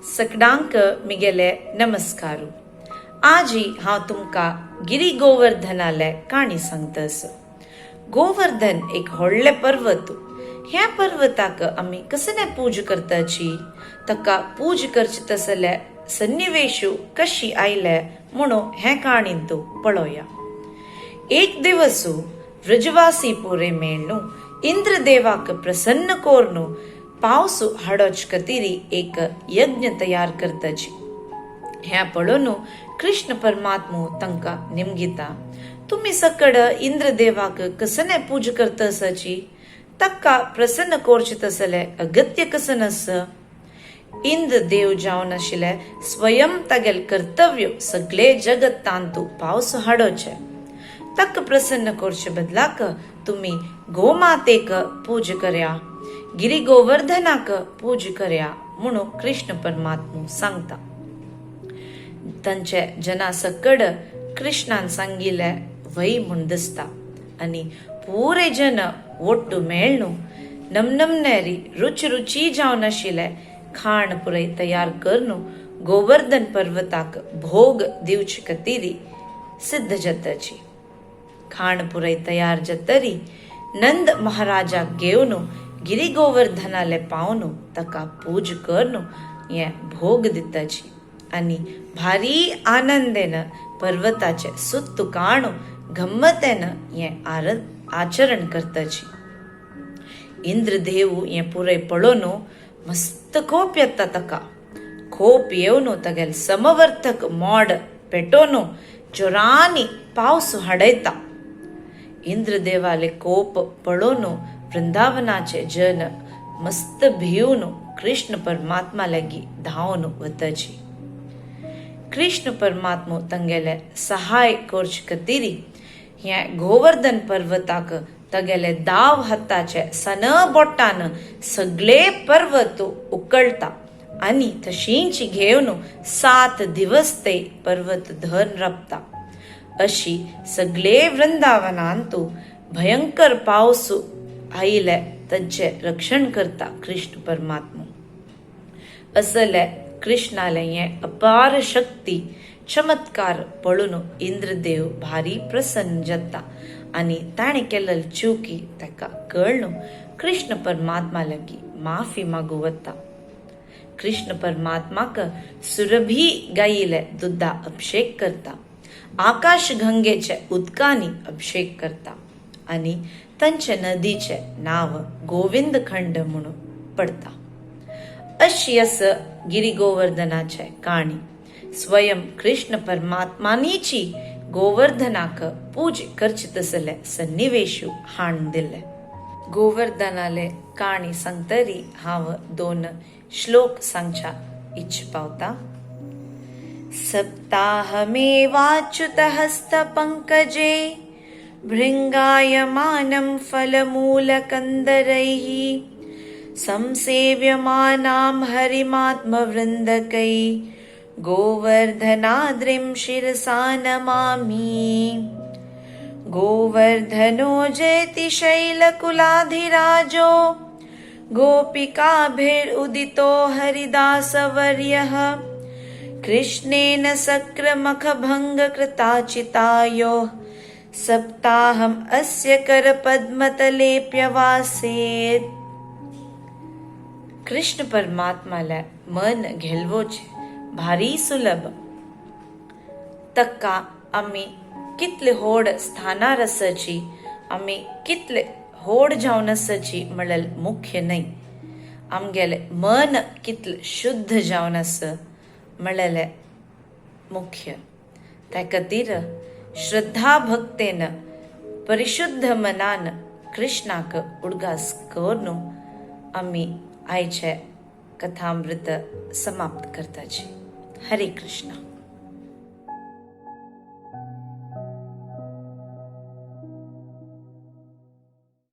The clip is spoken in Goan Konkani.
सगळ्यांक मिगेले नमस्कारू. आजी हांव तुमकां गिरी गोवर्धनाले काणी सांगतस. गोवर्धन एक व्हडलें पर्वत. ह्या पर्वताक आमी कसने पूज करताची, ताका पूज करचे तसले सन्निवेशू कशी आयले म्हणून हे काणींत पळोवया. एक दिवस व्रजवासी पुरे मेळ्ळू इंद्रदेवाक प्रसन्न कोरनु पावस हाडोच खातीर एक यज्ञ तयार करताची. ह्या पळोवन कृष्ण परमात्मो तांकां निमगिता, तुमी सकड इंद्रदेवाक कसने पूज करतसाची, ताका प्रसन्न करचे तसले अगत्य कसन आस. इंद्रदेव जावन आशिल्ले स्वयं तागेल कर्तव्य सगळे जगत्तांतु पावस हाडोचे, ताका प्रसन्न करचे बदलाक तुमी गोमातेक पूज कर्या, गिरी गोवर्धनाक पूज कर्या म्हणून कृष्ण परमात्मो सांगता. तांचे जना सकड कृष्णान सांगिल्ले वय म्हूण दिसता आनी पुरे जन ಒಟ್ಟು ಮೇಳ್ನು नमनमनेरी रुच रुची जावन आशिल्ले खाण पुरय तयार करनु गोवर्धन पर्वताक भोग दिवचे खातीर सिद्ध जाताची. खाण पुरय तयार जातरी नंद महाराजाक घेवन गिरी गोवर्धनाले पावनु ताका पूज करनु हें भोग दिताची आनी भारी आनंदेन पर्वताचे सुत्तु काणू गम्मतेन हें आचरण करताची. इंद्रदेव हें पुरय पळोवन मस्त कोप येता. ताका कोप येवन तागेल समवर्तक मोड पेटोवन जोरांनी पावस हाडयता. इंद्रदेवाले कोप पळोवन वृंदावनाचे जन मस्त भिवन कृष्ण परमात्मा लागीं धांवन वताची. कृष्ण परमात्मो तांगेले सहाय करचे खातीर हें गोवर्धन पर्वताक तागेले दाव हाताचे सन बोटान सगळे पर्वत उकळटा आनी तशींच घेवन 7 दिवस ते पर्वत धन राबता. अशी सगळे वृंदावनांतु भयंकर पावस आयिल्ले तांचे रक्षण करता कृष्ण परमात्मा. असले कृष्णाले हें अपार शक्ती चमत्कार पळोवन इंद्रदेव भारी प्रसन्न जाता आनी ताणें केल्ली चुकी ताका कळ्ळू कृष्ण परमात्मा लागीं माफी मागू वता. कृष्ण परमात्माक सुरभी गायिले दुद्दा अभिषेक करता, आकाश गंगेचे उदकांनी अभिषेक करता आनी तांचे नदीचे नांव गोविंद खंड म्हणून पडता. अशी अस गिरी गोवर्धनाचे काणी. स्वयं कृष्ण परमात्मानीची गोवर्धनाक पूज करचे तसले सन्निवेशू हाण दिले. गोवर्धनाले काणी सांगतरी हांव 2 श्लोक सांगच्या इच्छ पावता. सप्ताहमेवाच्युतहस्तपङ्कजे भृङ्गायमानं फलमूलकन्दरैः संसेव्यमानां हरिमात्मवृन्दकै गोवर्धनाद्रिं शिरसा नमामि. गोवर्धनो जयति शैलकुलाधिराजो गोपिकाभिरुदितो हरिदासवर्यः कृष्णेन सक्रमखभङ्गकृताचितायोः सप्ताहम् अस्य करपद्मतलेऽप्यवासेत्. कृष्ण परमात्माला मन घेलवोचे भारी सुलभ. तक्का आमी कितले होड स्थानार आसाची, आमी कितले होड जावन आसाची म्हणल्यार मुख्य न्हय, आमगेले मन कितले शुद्ध जावन आसा म्हणलेले मुख्य. त्या खातीर श्रद्धा भक्तेन परिशुद्ध मनान कृष्णाक उडगास करून आमी आयचे कथामृत समाप्त करताची. हरे कृष्ण.